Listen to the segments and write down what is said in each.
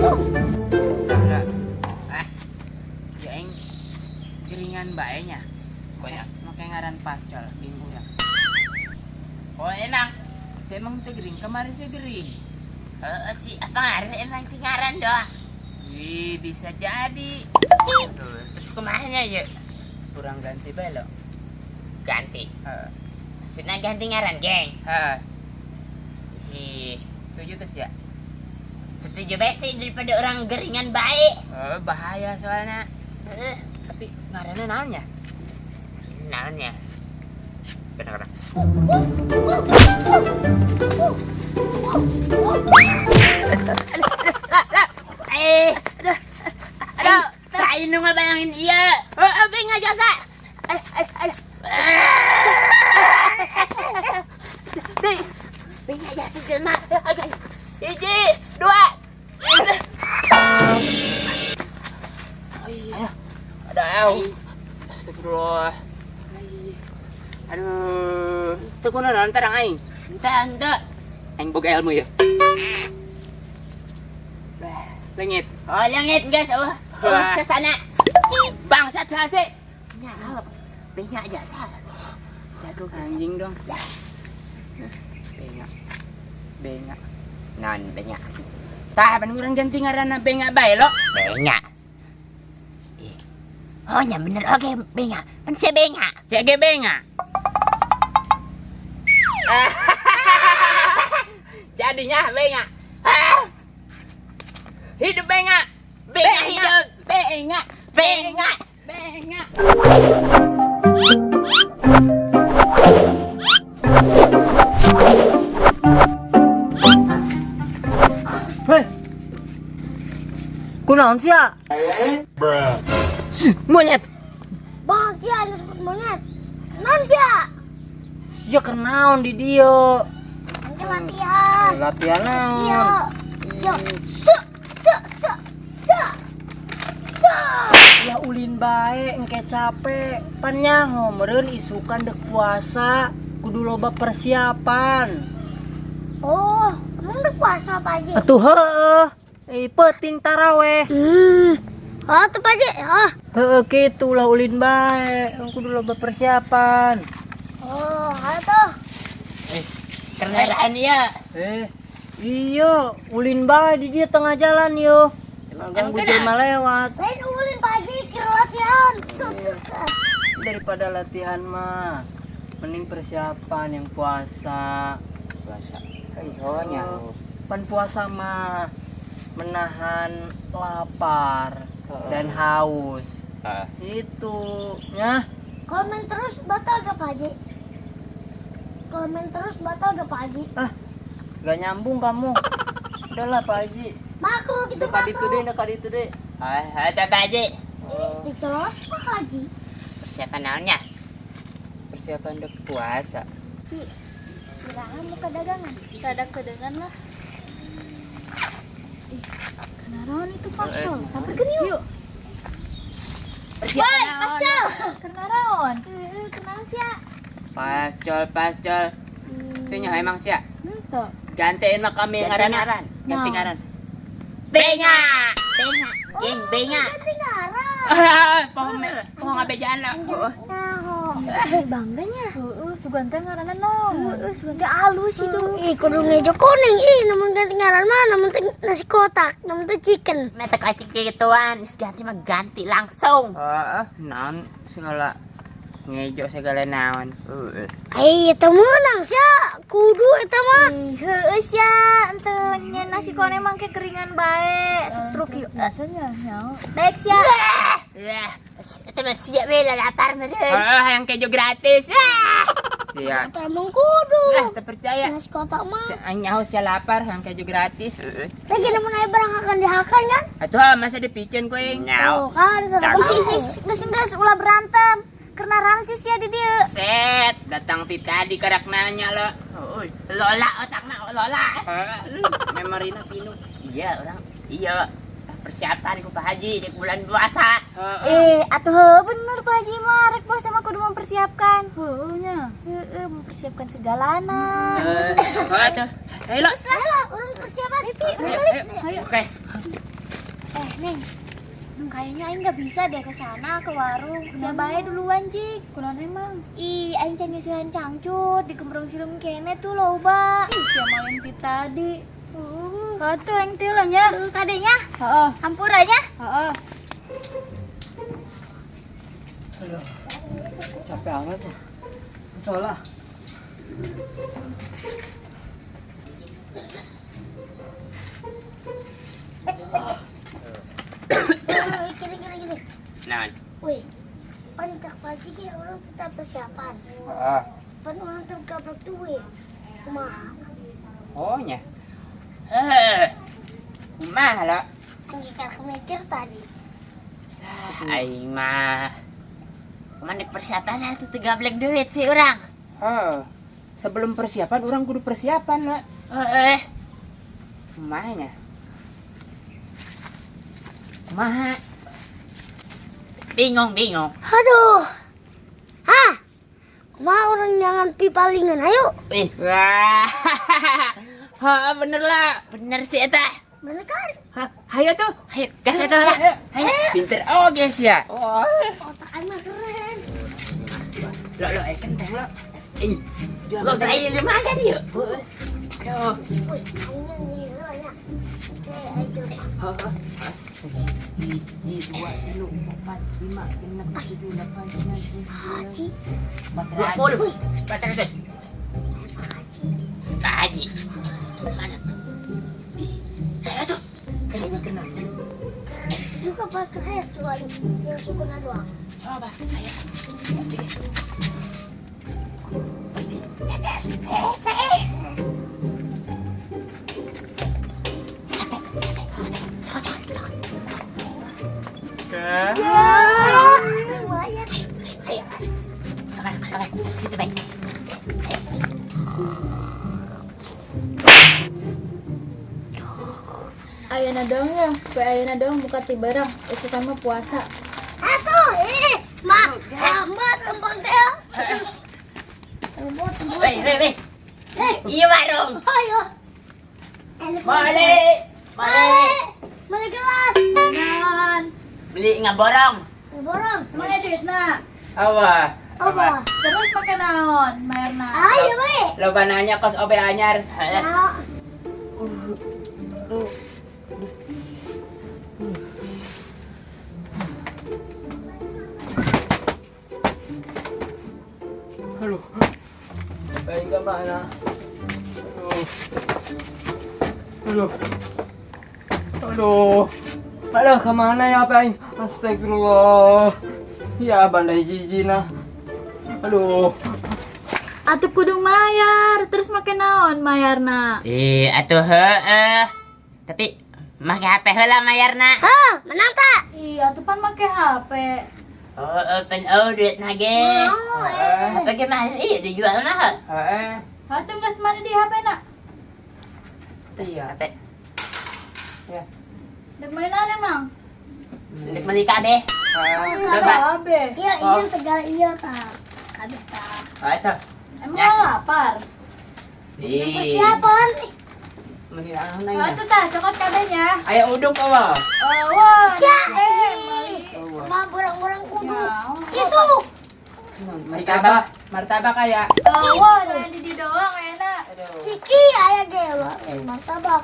Udah. Ah. Ya aing geringan bae nya. Banyak. Make ngaran Pascol geng urang. Oh, emang. Saya emang teu gering, kemarin saya gering. Heeh, si apa ngaran emang ti ngaran doa. Wih, bisa jadi. Tuh, terus kumaha ya? Kurang ganti bae lo. Ganti. Heeh. Maksudnya ganti ngaran, geng. Heeh. Ih, Setuju terus ya? Setuju bae sih daripada orang geringan baik. Oh, bahaya soalnya. Heeh. Tapi ngaranna naon ya? Naon ya? Benar. Eh, aduh, saya nu ngabayangin iya. Oh, benga jasa. Aduh, aduh, aduh. Deh, Benga jasa jelma. hiji, dua. Aduh, aduh. Astagfirullah. Aduh, teu kunaon tarang aing. Entah, entah. Aing boga ilmu ya. Leungit. Oh, langit guys. Oh, oh, Wah. sesana. Bangsat hase. Nah, benga jasa. Jago jasa. Anjing dong. Benga. Benga. Non, benga. Tah, pan urang ganti ngaranna Benga bae lo. Benga. Ih. Oh, nya bener oke, benga. Pan si benga. Cek ge benga. Jadinya benga. Ah. Hidup benga. Benga hidup. Benga. Benga. Benga. Hei. Kunaon sia? Monyet. Bang, sia disebut monyet. Non sia. Sia keur naon di dieu? Mungkin latihan. Latihan naon? Iya. Yo. Se se se se. Se. Ya ulin bae engke capek. Pan nyaho meureun isukan dek puasa, kudu loba persiapan. Oh, emang udah puasa Pak Haji? Atuh heueuh. Eh, peuting taraweh. Oh, tuh Pak Haji. Oh. Heueuh kitu lah ulin bae, kudu loba persiapan. Oh, tuh. Kendaraan ya. Eh, iya, ulin bae di dia tengah jalan yo. Emang Ganggu jelema lewat. Lain ulin Pak Haji kira latihan. Se se se. Daripada latihan mah, mending persiapan yang puasa. Puasa. Oh, nya. Pan puasa mah menahan lapar dan haus. Ah. Itu, ya. Komen terus batal gak Pak Haji? Komen terus batal gak Pak Haji? Ah, gak nyambung kamu. Udahlah Pak Haji. Makruh gitu Dekat itu makruh. deh, dekat itu deh. Ah, ada Pak Haji. Terus Pak Haji. Persiapan naonnya? Persiapan dek puasa. Kirain muka dagangan. Kadang kedengan lah. Ih, kenaraon itu Pascol? Samperkeun yuk. Yuk. Woi, Pascol. Kenaraon? Heeh, kenal sia. Pascol, pascol. Itu nya emang sia. Henteu. Gantiin mah kami Ganti ngaran. ngaran. Ganti Nah. ngaran. Benga. Benga. Geng, benga. Ganti ngaran. Pohon pohon ngabejaan lah. Nyaho. Ih, bangganya. Heeh, sugan teh ngaranna naon? Heeh, sebagai halus itu. Ih, kudu ngejo kuning. Ih, namun ganti ngaran mah, namun teh nasi kotak, namun teh chicken. Mata kacik gituan, ganti mah ganti langsung. Heeh, naon segala ngejo segala naon. Eh, eta meunang sia. Kudu eta mah. Ih, heueuh sia, henteu nya nasi kone mangke keringan bae, setruk yuk. Biasanya nyaho. Baik sia. Lah, itu mah siap we lah lapar meureun. Oh, yang kejo gratis. Ah. Sia. Eta emang kudu. Lah, terpercaya. Nasi kotak mah. Si aing nyaho sia lapar, yang kejo gratis. Lagi namun aya barang akan dihakan kan? Atuh ah, masa dipicen ku aing. Nyau. Oh, kan serem. Ih, ih, geus geus ulah berantem. Kenaraan sih sia di dieu. Set, datang ti tadi karak nanya lo. Oh, lola otakna lola. Memorina pinu. Iya, orang iya. Persiapan ku Pak Haji di bulan puasa. Heeh. Eh, atuh heueuh bener Pak Haji mah rek puasa mah kudu mempersiapkan. Heueuh nya. Heeh, mempersiapkan segalana. Eh, oh atuh. Ayo lo. Lah, urang persiapan. Ayo, ayo. Oke. Eh, Neng. Kayaknya aing nggak bisa deh ke sana ke warung. Sia bae duluan, Cik. Kunaon emang? Ih, aing can nyeusihan cangcut di gembrong sirum kene tuh loba. Ih, sia main ti tadi. Atuh aing teh lah nya. Kadenya, Heeh, hampura nya. heeh. Aduh, capek amat ya. Salah. Gini gini gini. Nah. Wih, pan tak pagi ge urang tetap persiapan. Heeh. Pan urang teu gablek duit. Kumaha? Oh nya. Eh. Kumaha lah. Engke kan mikir tadi. Aing mah. Kumaha persiapan atuh teu gablek duit sih urang. Heh. Sebelum persiapan urang kudu persiapan lah. Heeh. Kumaha nya? Kumaha? Bingung, bingung. Aduh. Hah? Kumaha urang jangan pipalingan ayo. Wih, Wah. Ha, bener lah. bener sih eta. Bener kan? Ha, hayo tuh. Ayo, gas eta lah. Ayo. Pinter oh guys ya. Oh. Otak aing mah keren. Lo lo eh kenteng lo. Ih, jual Lo beli lumayan yuk. Aduh. Wih, aing nyira nya. Oke, aing coba. Hiji, dua, tilu, empat, lima, enam, tujuh, delapan, sembilan, sepuluh, Haji, 20. 400. Haji. Pak Haji. Mana? Ayo tuh. Kayaknya juga pakai hair tuh yang sukuna doang. Coba saya. Lumayan. Ayo. Oke, oke. Gitu baik. Ayeuna dong ya, poe ayeuna dong buka ti barang, isukan mah puasa. Atuh, eh, mah, lambat lempang teh. Lembut, lembut. Weh, weh, weh. Iya warung. Ayo. Mali. Mali. Mali gelas. Naon? Beli ngaborong. Borong. Emang aya duitna? Apa? Apa? Terus make naon mayarna? Ayo, we. Loba nanya kos obe anyar. Ya. Aduh. Aing ke mana? Aduh. Aduh. Aduh. Aduh, kemana ya apa aing? Astagfirullah. Ya, bandai jijina. Aduh. Atuh kudu mayar, terus make naon mayarna? Ih, atuh heeh. Tapi make HP heula mayarna. Hah, menang tak? Iya, atuh pan make HP. Oh, open oh duit nage. Mau, eh. HP ge mahal iya dijual mahal. Heeh. Atuh geus mana di HP na? Iya. HP. Ya. Dek main naon emang? Untuk beli kabeh. Heeh. Coba. HP. Iya, iya segala iya tak. Kabeh tak. Oh, itu. Emang Ya. lapar? Ih. Persiapan. Meni naon aing? Atuh tah, cokot kabehnya. Aya uduk apa? Oh, wah. Sia, eh. Mah borang-borang kudu. Isuk. Martabak, martabak aya. Oh, wah, nu yang di di doang enak. Aduh. Ciki aya ge, martabak.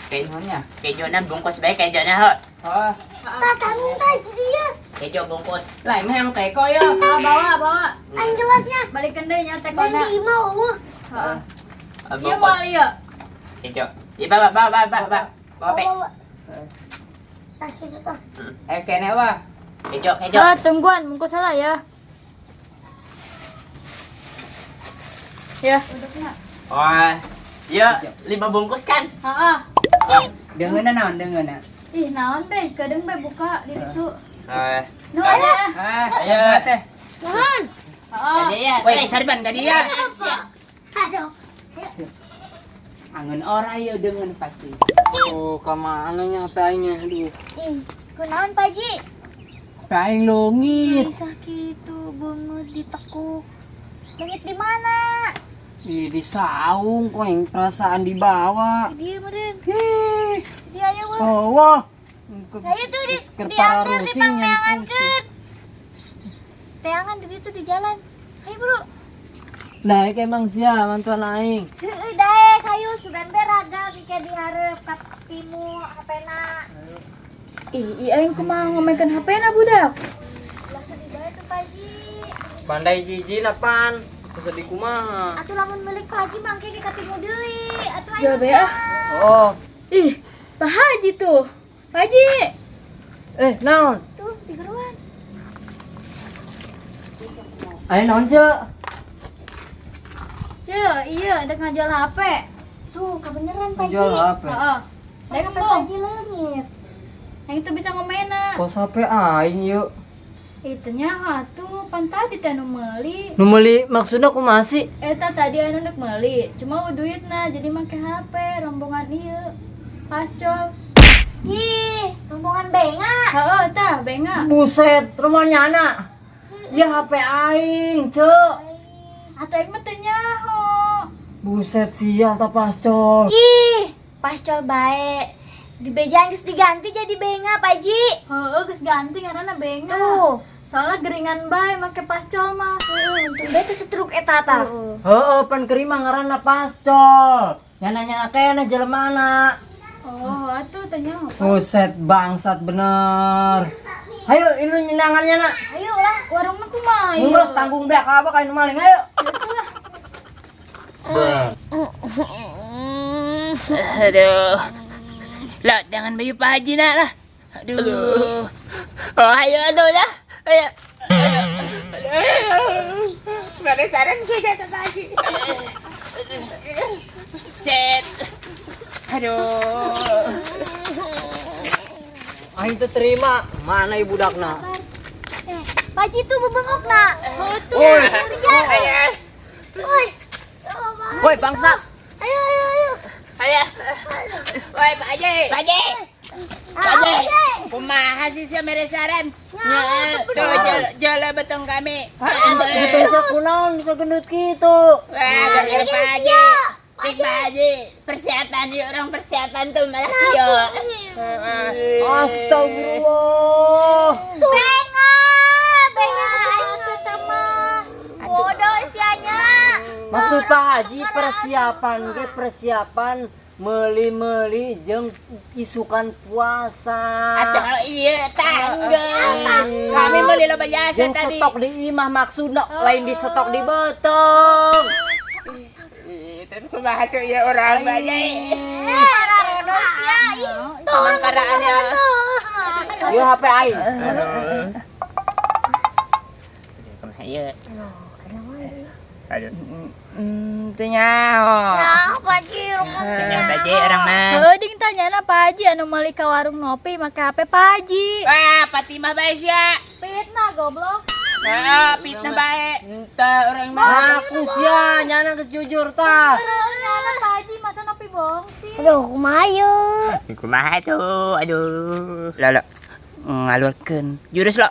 Naonnya? Kejona bungkus bae kejona ho. Oh, Tak tanggung tak jadi ya. Kejo bungkus. lah emang yang teko ya. Ah, bawa, bawa. Aing gelasnya. Balikan deui nya Dan tekona. di imah eueuh. Heeh. Oh, Iya bungkus. moal ieu. Kejo. Iya, bawa bawa bawa bawa. Bawa Bawa, pe. bawa. Tah gitu tah. Eh kene wah. Kejo, kejo. Ah, tungguan, bungkus salah ya. Ya, udukna. Oh. Iya, 5 bungkus kan? Heeh. Deungeunna naon deungeunna? Ih, naon be, kadang be buka di ditu. Eh, Nu aya. Ah, ayo teh. Jangan. Heeh. tadi ya. Woi, sarban ka dia. Aduh. Angeun ora ieu deungeun pasti. Oh, kemana nya apa aingnya? Aduh. Ih, kunaon Pak Ji? HP aing leungit. Bisa kitu beungeut ditekuk. Leungit di mana? Ih, di saung kok yang perasaan dibawa. Di dieu meureun. Ih, Di aya weh. oh, wah. Ayo tuh di Keur diantar pararusing yang dipangneangankeun. Teangan di ditu di jalan. Ayo bro. Nah, ieu emang sia mantuan aing. Heueuh daek hayu sugan teh rada ke dihareup katimu HP-na. Ih, ih aing kumaha ngomenkeun HP-na budak. Ulah sedih bae tuh Pak Haji. Bandai jiji pan. Sedih kumaha. Atuh lamun milik Pak Haji mangke ge katimu deui. Atuh ayo. Jual bae ah. Oh, Ih, Pak Haji tuh. Pak Haji. eh naon? Tuh digeruan. Ayo naon ce? Ya, iya, ada ngajual HP. Tuh kebeneran Pak Haji. Jual HP. Heeh. Pan Daek HP Pak embung. Haji leungit. Yang itu bisa ngomena. Kos HP aing yuk. Itu nya atuh pan tadi teh nu meuli. Nu meuli maksudna kumaha sih? Eta tadi anu nek meuli, cuma duitna jadi make HP rombongan ieu. Pascol. Ih, rombongan benga. Heeh, tah benga. Buset, rumahnya anak. Ya HP aing, ce. Atuh aing mah teu nyaho. Buset sia ta pascol. Ih, pascol bae. Di bejaan geus diganti jadi benga, Pak Haji. Heeh, geus ganti ngaranna benga. Tuh. Soalnya geringan bae make pascol mah. Heeh, untung bae teu setruk eta tah. Heeh. Heeh, pan kerima ngaranna pascol. Nyana-nyana keneh jelemana. Oh, atuh teu nyaho. Buset bangsat bener. Ayo ini nyenangannya nak. Ayo lah. Warungna kumaha ieu? Geus tanggung beak apa kain maling ayo. Aduh. Lah, jangan bayu Pak Haji nak lah. Aduh. Oh, ayo aduh lah. Ayo. Ayo. Mana saran saya sama Pak Haji. Set. Aduh. Aing teu terima, mana ieu budakna? Eh, Pak Haji tuh bebengok na. Oh, tuh. Woi, Ayo. Woi. Oh, Bang. woi bangsat. Ayo ayo ayo. Ayo. Woi, Pak Haji. Pak Haji. Pak Haji. Kumaha sih sia mere saran? Ya, tuh jala betong kami. Itu sia kunaon bisa gendut kitu. Wah, gara-gara Pak Haji. Cek Pak Haji, persiapan di orang persiapan tuh malah kieu. Astagfirullah. Benga, benga aing teh teh mah. Bodoh sianya. Maksud Pak Haji persiapan ge persiapan meuli-meuli jeung isukan puasa. Atau iya tanggung. Kami beli loba jasa Jeung tadi. stok di imah maksudna lain di stok di beuteung. Ih, tapi kumaha tuh ya orang banyak. Eh, bodoh sia. Ih, Teman karaannya. Ieu HP aing. Kumaha ieu? Aduh. Teu nyaho. Nah, Pak Haji, rumah Teu nyaho Pak Haji orang mah. Heuh, ding tanyana Pak Haji anu meuli ka warung Nopi make HP Pak Haji. Wah, Fatimah bae sia. Fitnah goblok. Heeh, fitnah bae. Entah orang mah. Aku sia nyana geus jujur tah. Heeh, nyana Pak Haji masa Nopi bohong sih. Aduh, kumaha ieu? Kumaha tuh? Aduh. Lah, lah. Ngalurkeun jurus lo.